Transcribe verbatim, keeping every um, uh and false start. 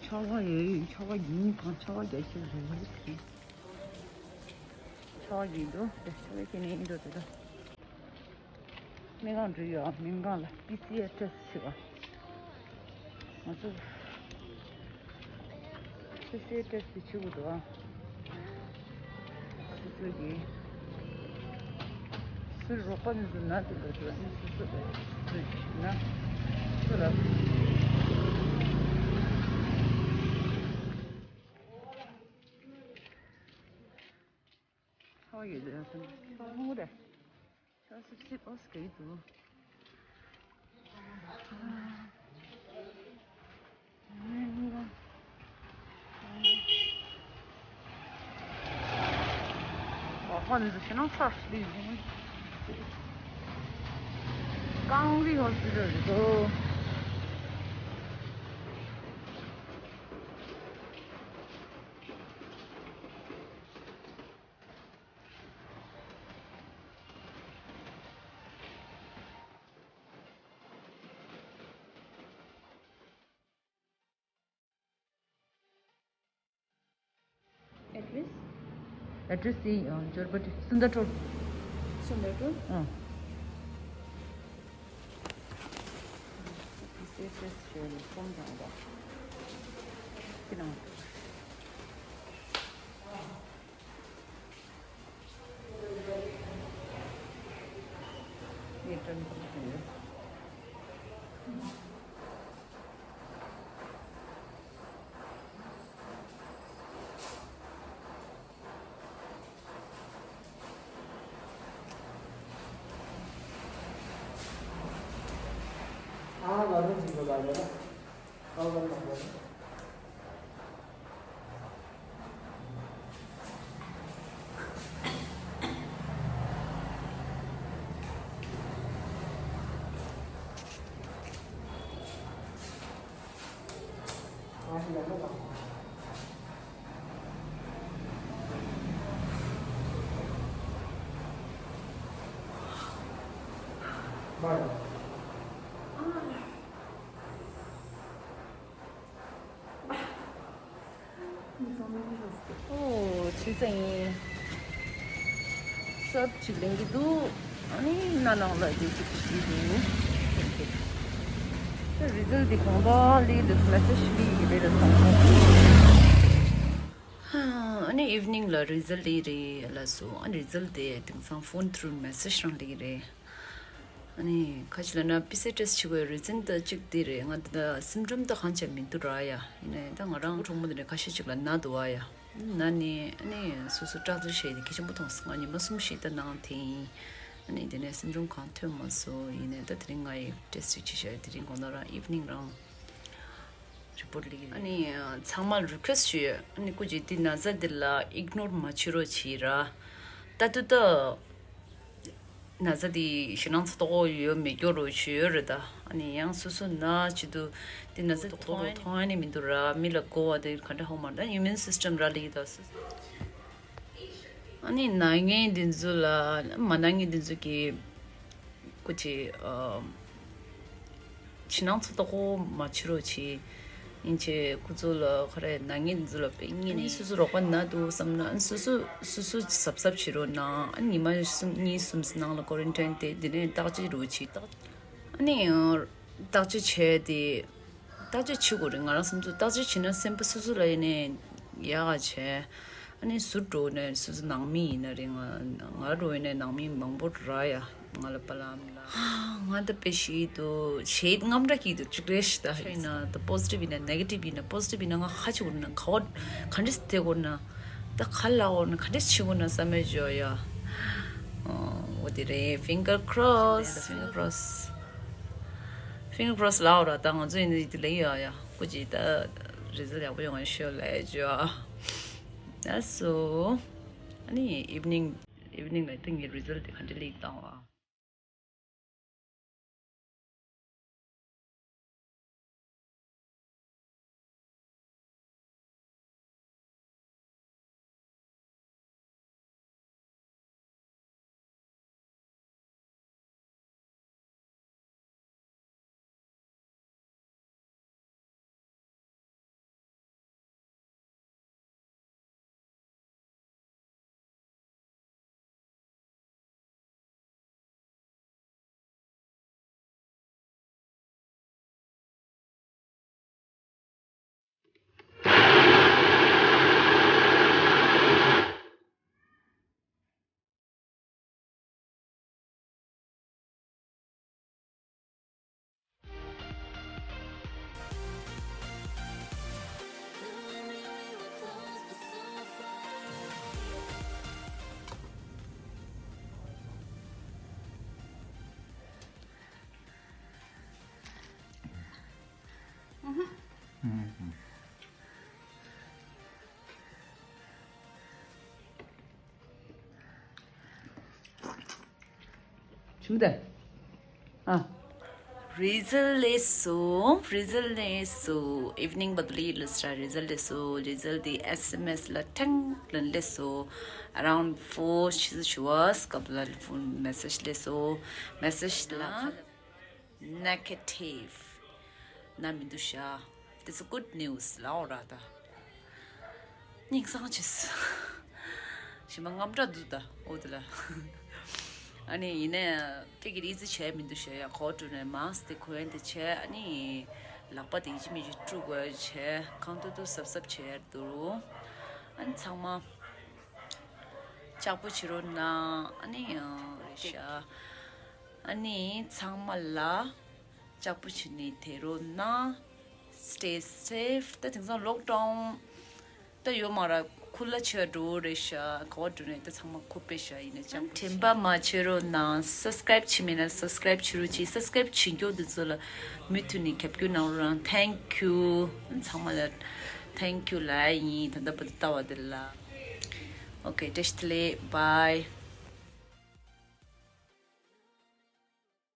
ཆར་པ་ཡོད་ཡོད། ཆར་པ་ཡིན་གང་། ཆར་པ་རྒྱག་ཤེས་རེད་རེད། ཆར་པ་ཡིན་འདུག་དེ་ཆར་པ་སྐྱེ་ནས་ཡིན་འགྲོ་དེ་ད། སྨན་ཁང་འགྲོ་ཡོད། སྨན་ཁང་ལ་པི་སི་ཨར་ཊེ་སི་ཊི་བྱེད་པ། ང་ཚོ་པི་སི་ཨར་ཊེ་སི་ཊི་བྱེད་དགོས་འདུག་ཨ། སོ་སོ་གི་སུ་རོགས་པ་མི་འདུག་ན་དེ་འདྲ་འདུག་ཨ་ནི་སོ་སོ་གི་སུ་ཞིག་ན་སུ་ལ། ཧོ་ཡོད་དེ་ཡང་སོང་ཧོ་རེད། ཤ་སིབ་སིབ་ཨོ་སི་གེ་དུ། ཨོ་ཧོ་ནི་ཤི་ནང་ཚ་ཤི་ལི་ཡོང་། ཀང་རི་ཧོ་སི་པི་ཊལ་རེད་དོ། Address? Address is, uh, Jorbati, Sundar Road. Sundar Road? Uh. This is just your phone number. Kina? ཨོ་ཚིག་ཚ་ཡིན། སབ་ཅིག་ལེན་གྱི་འདུག་ཨ་ནི་ན་ནང་ལ་དེ་ཅིག་ཞུས་འདུག་ད་རི་ཛལ་དེ་གང་ལྟར་ལི་ལི་མེ་སེ་ཇི་ལི་ཡི་རེད་ལ་སོང་། ཨ་ནི་ཨིབ་ནིང་ལ་རི་ཛལ་དེ་རེད་ལ་སོང་། ཨ་ནི་རི་ཛལ་དེ་དེང་སང་ཕོན་ཐུ་རུ་མེ་སེ་ཇི་རང་ལི་རེད། ཨ་ནི་ཁ་ཅིག་ལ་ན་པི་སི་ཨར་ཊེ་སི་ཊི་བྱེད་དགོས་རེད་ཟེར་ད་གཅིག་དེ་རེད། ང་ད་སིམ་ཊོམ་ད་གང་ཅི་མི་འདུག་ར་ཡ། ཡིན་ནའི་ད་ང་རང་གྲོགས་མོ་དེ་ནས་ཁ་ཤས་ཅིག་ལ་ན་འདུག་བ་ཡ། ན་ནི་ཨ་ནི་སོ་སོ་བཀྲག་མདངས་བྱས་ཏེ་གལ་ཆེན་པོ་མཐོང་སོང་། ང་ཉི་མ་གསུམ་ཞིག་ད་ནང་དེ་ཡིན། ཨ་ནི་དེ་ནས་སིམ་ཊོམ་གང་ཐོན་མ་སོང་། ཡིན་ནའི་ད་དེ་རིང་ང་ཡི་ཊེ་སི་ཊི་ཅིག་བྱས། དེ་རིང་དགོང་དག་རང་ཨིབ་ནིང་རང་རི་པོར་ཊི་ལེགས། ཨ་ནི་ཚང་མ་རི་ཀུ་ཨེ་སི་ཊི་ཞུ་ཡོད། ཨ་ནི་སྐུ་མཁྱེན་དེ་ན་ཚ་དེ་ལ་ཨིག་ནོར་མ་བྱེད་རོགས་བྱེད་ར། ད་དུ་ད། ན་ཚ་དེ་ཞེད་སྣང་ཚ་ཏོག་ཡོད་མེད་སྐྱོ་རུ་ཞུ་ཡོད་རེད་ད། ཨ་ནི་ཡང་སོ་སོ་ན་བྱེད་དུ་དེ་ན་ཚ་ཏོག་ཏོག་མཐོང་ཡ་ནི་མི་འདུག་ར། མི་ལ་གོ་བ་དེ་ག་འདྲ་ཧོ་མར་ད་ཨིམ་མུན་སིས་ཊམ་ར་ལི་ད་སོ་སོ། ཨ་ནི་ན་མཁན་དེ་ཚོ་ལ་མ་ན་མཁན་དེ་ཚོ་གི་སྐུ་མཁྱེན་ཨ། ཞེད་སྣང་ཚ་ཏོག་མ་བྱེད་རོགས་བྱེད། ཡིན་ཆེ་ཁོ་ཚོ་ལ་ག་རེ་ན་མཁན་ཚོ་ལ་དཔེ་ངེས་ནས་སོ་སོ་རོགས་པ་ན་འདུག་བསམ་ན། སོ་སོ་སོ་སོ་གཟབ་གཟབ་བྱེད་རོགས་གནང་། ཨ་ཉི་མ་གསུམ་གཉིས་གསུམ་ནང་ལ་ཀོ་རན་ཊིན་དེ་དེ་ནས་བརྟག་དཔྱད་རོགས་བྱེད། ཨ་ནི་བརྟག་དཔྱད་བྱས་ཏེ་བརྟག་དཔྱད་བྱེད་དགོས་རེད། ང་རང་བསམ་ཚུལ་བརྟག་དཔྱད་བྱེད་ན་སེམས་པ་སོ་སོ་ལ་ཡིན་ནས་ཡག་ག་བྱས། ཨ་ནི་ཟུར་འགྲོ་ནས་སོ་སོ་ནང་མི་ཡིན་ན་རེད། ང་ང་འགྲོ་ཡིན་ནས་ནང་མི་མང་པོ་རག་ཡ། ང་ལ་པ་ལམ་ལ་ང་ད་དཔེ་ཞིག་ཏུ་ཞེད་དངངས་སྐྲག་གི་འདུག་ཅིག་རེད་ཤི་ད་ཡིན་ན་ད་པོ་སི་ཊིབ་ཡིན་ན་ནེ་གེ་ཊིབ་ཡིན་ན། པོ་སི་ཊིབ་ཡིན་ན་ང་ཧ་ཅི་གོ་ན་ག་བ་ག་འདྲས་དེ་གོ་ན་ད་ག་ལ་གོ་ན་ག་འདྲས་ཆི་གོ་ན་བསམ་མེད་བྱོས་ཡ། འོ་དེ་རེད། ཕིང་གར་ཀྲོ་སི། ཕིང་གར་ཀྲོ་སི། ཕིང་གར་ཀྲོ་སི་ལའོ་ར། ད་ང་ཚོ་ཡིན་ན་དེ་ལས་ཡོད་ཡ། སྐུ་མཁྱེན་ད་རི་ཛལ་ཡག་པོ་ཡོང་བ་ཤོད་ལས་བྱོས། ཨ་སོ། ཨ་ནི་ཨིབ་ནིང་ཨིབ་ནིང་ལ་ཏིང་གི་རི་ཛལ་དེ་ག་འདྲ་ལིག་བཏང་བ། ཞུམ་དེ། ཨ། Result སླེབས་སོང་། Result སླེབས་སོང་། Evening བར་དུ་ལས་ལས་ར་result སླེབས་སོང་། Result དེ་S M S ལ་ཐེངས་ལ་སླེབས་སོང་། Around four ཞེ་ཞུ་བ་སྐབས་ལ་phone message སླེབས་སོང་། Message ལ་negative ན་མི་འདུག་ཤག That's a good news ལའོ་ར་ད། སྙིང་སང་ཆེས། ཞི་མ་དངངས་སྐྲག་འདུག་ད་འོ་དེ་ལ། ཨ་ནི་ཡིན་ནའི་སྐད་ཀྱི་རིགས་བྱས་མི་འདུག་ཤག་ཡ་གོ་ཀྲུ་ནས་mask དེ་གོན་དེ་བྱས། ཨ་ནི་ལག་པ་དེ་ཡི་ཅི་མི་ཅི་བཀྲུ་དགོས་བྱས། གང་ཐུབ་ཐུབ་གཟབ་གཟབ་བྱས་འདུག་ཨ་ནི་ཚང་མ་ལྕགས་པོ་བྱེད་རོགས་གནང་། ཨ་ནི་རེད་ཤག་ཨ་ནི་ཚང་མ་ལ་ལྕགས་པོ་བྱེད་ནས་བསྡད་རོགས་གནང་། Stay safe ད་དེང་སང་lockdown ད་ཡོད་མ་ར། ཁུ་ལ་ཆེ་འགྲོ་རེད་ཤག་ག་བ་འགྲོ་ནས་ད་ཚང་མ་ཁུ་པེ་ཤག་ཡིན་ན་ཅང་དྲན་པ་མ་བརྗེད་རོགས་གནང་། Subscribe བྱས་མེད་ན་subscribe བྱེད་རོགས་གྱིས། Subscribe བྱེད་མཁན་དེ་ཚོ་ལ་མུ་མཐུད་ནས་རྒྱབ་སྐྱོར་གནང་རོགས་གནང་། Thank you ཚང་མ་ལ། Thank you ལབ་ཡིན། ད་ལྟ་བར་དུ་ལྟ་བ་དེ་ལ། Okay བཀྲ་ཤིས་བདེ་ལེགས། Bye.